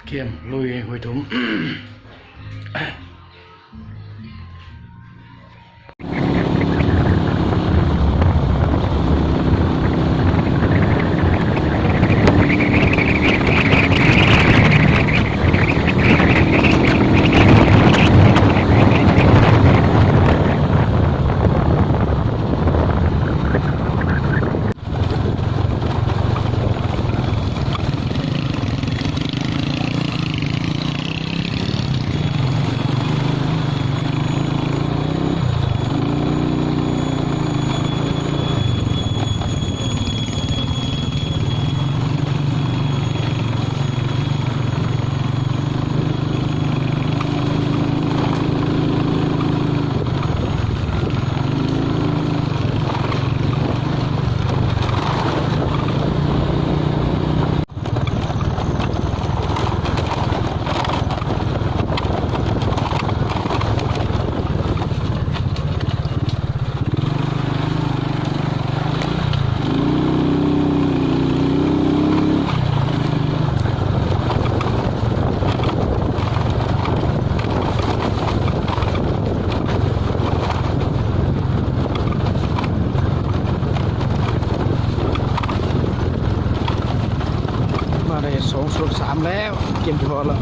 ກຽມລຸຍຫ້ວຍທຸມ. ມາໄດ້ສອງສ່ວນສາມແລ້ວ ກຽມຈະພໍແລ້ວ.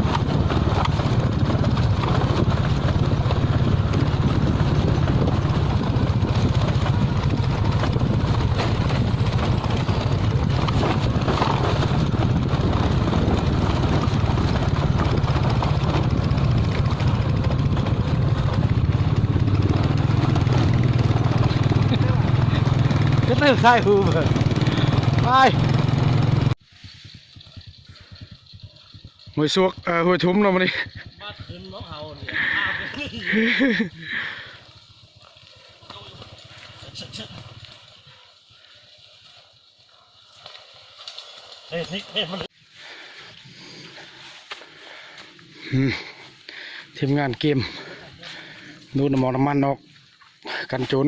ກະເຕີນຖ່າຍຮູບ ໄປ ຫ້ວຍຊວກ ເອີ ຫ້ວຍທຸມເນາະມື້ນີ້ ມາຂຶ້ນນອກເຮົານີ້ ເອີ ນີ້ ນີ້ມັນ ອືມ ທີມງານກຽມດູດນ້ຳມັນ ນ້ຳມັນອອກ ກັນໂຈນ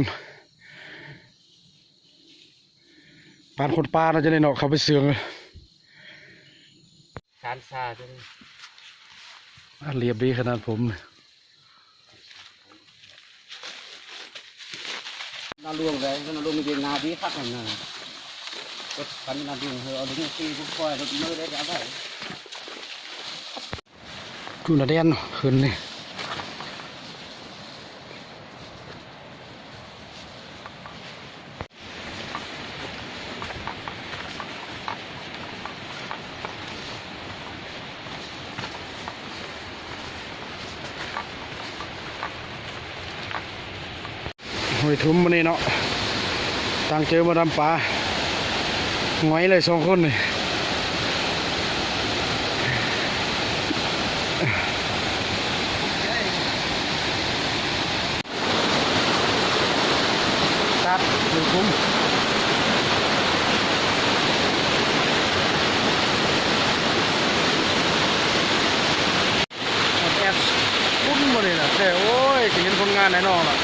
ປານຄົນປ່າເນາະ ຈັ່ງໃດເນາະ ເຂົ້າໄປເຊື່ອງ ຊານຊາຈັ່ງ ອາ ລຽບດີຂະໜາດຜົມ. ນາຫຼວງໄດ໋ ນາຫຼວງເວງນາດີຄັກຫັ້ນນະ ລົດຄັນນາຫຼວງເຮີ ເອົາລົດຕີບຸກຄອຍລົດມືໄດ້ກະໄດ້ ຈຸນະແດນຂຶ້ນນີ້. ຫ້ວຍທຸມມື້ນີ້ເນາະ ຕັ້ງໃຈມາດຳປາ ຫງອຍເລີຍສອງຄົນນີ້. ຕັດ ຫວຍຂຸມ ອອດແອດ ປຸ້ນບໍ່ນີ້ນະ ແທ້ ໂອ້ຍ ຊິເຫັນຜົນງານແນ່ນອນລະ.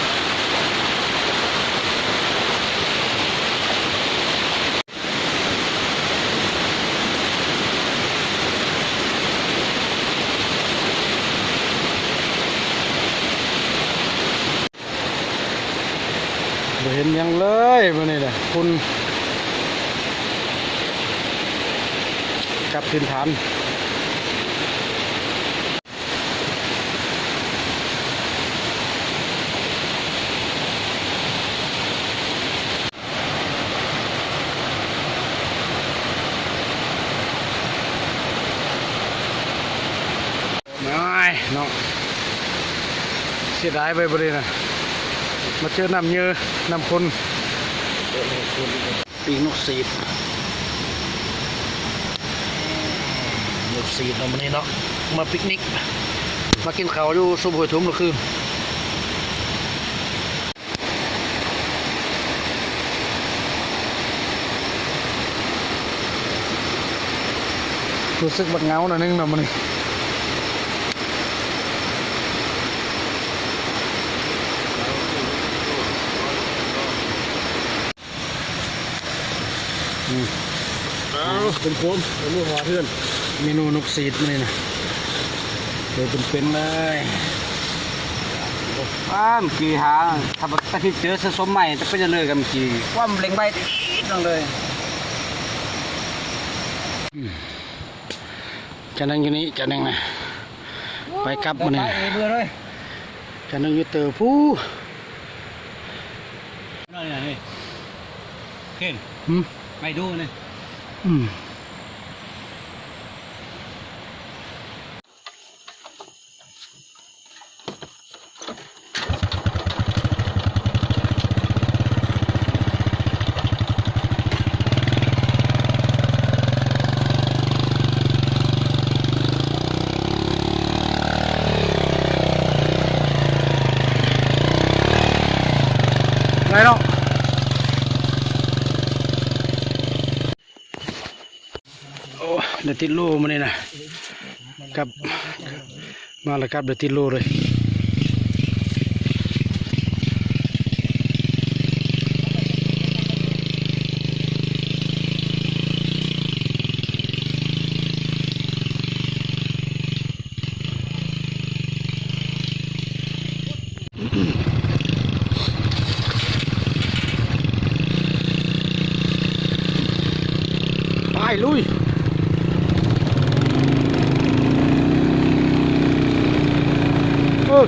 ບໍ່ເຫັນຫຍັງເລີຍມື້ນີ້ນະ ຝຸ່ນ ກັບຖິ່ນຖານ. ໂອ້ຍເນາະ ເສຍດາຍໄປບໍ່ໄດ້ນະ ມາເຈີນ້ຳເຍີ ນ້ຳຂຸ່ນ. ປີ້ງນົກສີດ ນົກສີດເນາະມື້ນີ້ເນາະ ມາປິກນິກ ມາກິນເຂົ້າຢູ່ຊຸມຫ້ວຍທຸມລະຄືນ. ຮູ້ສຶກບັດເຫງົາໜ້ອຍໜຶ່ງເນາະມື້ນີ້. ອືມ ເອົາ ເປັນໂຄມ ເປັນໝູ່ຫົວເຮືອນ ເມນູນົກສີດມື້ນີ້ນະ ໂຕເປັນໆເລີຍ. ອ້າ ເມື່ອກີ້ຫາ ຖ້າບໍ່ ຖ້າຊິເຈີສະສົມໃໝ່ ຈະເປັນຈັ່ງເລີຍກັນ ເມື່ອກີ້ຄວາມເລັ່ງໄວຕິດໜຶ່ງເລີຍ. ຈານໜຶ່ງຢູ່ນີ້ ຈານໜຶ່ງນະ ໄປກັບມື້ນີ້ ຈານໜຶ່ງຢູ່ເຕີພູ້ ນີ້ ນີ້ ເຄັງ ຫືມ ໄປດູນີ້ ອືມ. ໄດ້ແລ້ວ. ໂອ້ ໄດ້ຕິດໂລມື້ນີ້ນະ ກັບ ມາແລ້ວກັບໄດ້ຕິດໂລເລີຍ. ໄປລຸຍ ເອີ.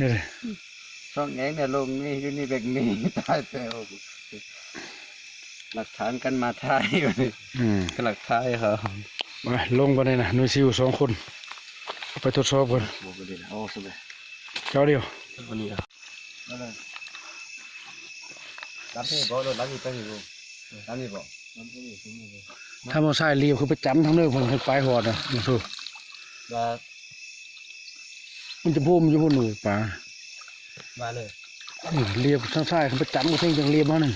ນີ້ເດ້ ຊ່ອງຫຍັງແນ່ ລົງນີ້ ຢູ່ນີ້ແບບນີ້ ຕາຍແລ້ວ. ຫຼັກຖານການມາຖ່າຍຢູ່ນີ້ ອືມ ຫຼັກຖ່າຍເຂົາ ໄປ ລົງກ່ອນນີ້ນະ ໜ່ວຍຊິວສອງຄົນ ໄປທົດສອບກ່ອນ ບໍ່ໄດ້ ເອົາອອກຊະເລີຍ ເຈົ້າດຽວ ເອົານີ້ ເອົາເລີຍ ຫຼັງນີ້ບໍ່ ລົດຫຼັງນີ້ໄປນີ້ບໍ່ ຫຼັງນີ້ບໍ່ ຖ້າບໍ່ໃຊ້ລຽບຄືໄປຈຳທາງເດີພຸ້ນ ໄປຮອດນະ ວ່າ ມັນຈະພູມຢູ່ພຸ້ນ ປາ ວ່າເລີຍ ລຽບທາງຊ້າຍ ໄປຈຳກະເທິງຈັ່ງລຽບມານີ້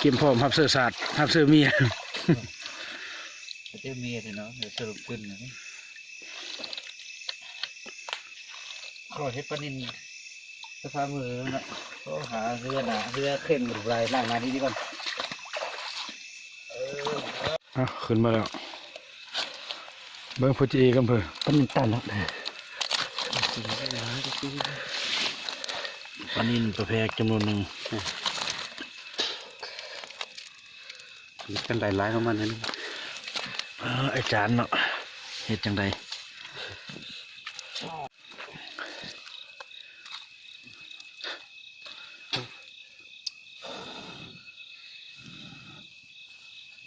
ກຽມພ້ອມຮັບເຊື້ອຊາດ ຮັບເຊື້ອເມຍ ເຈົ້າເມຍເນາະ ສະຫຼຸບຂຶ້ນ ຂໍເຮັດປານິນ ສະພາບມື້ນັ້ນນະ ໂທຫາເຮືອນະ ເຮືອເຄັ່ງຫຼາຍ ລ້າງໜ້າດີໆກ່ອນ ເອີ ອ່ະ ຂຶ້ນມາແລ້ວ ເບິ່ງໂພຈີເອກັນເພິ່ນ ປານິນຕັນແລ້ວ ປານິນປາແພກຈຳນວນໜຶ່ງ ເຮັດຈັ່ງໃດຫຼາຍປະມານນັ້ນ ເອີ ອາຈານເນາະ ເຮັດຈັ່ງໃດ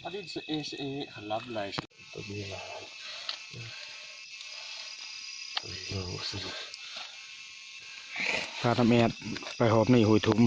ອັນນີ້ເອ ເອ ເອ ລຳຫຼາຍ ໂຕນີ້ລະ ໂອ້ ພານຳແອດໄປຮອບນີ້ ໂຫຍ ຖົມ.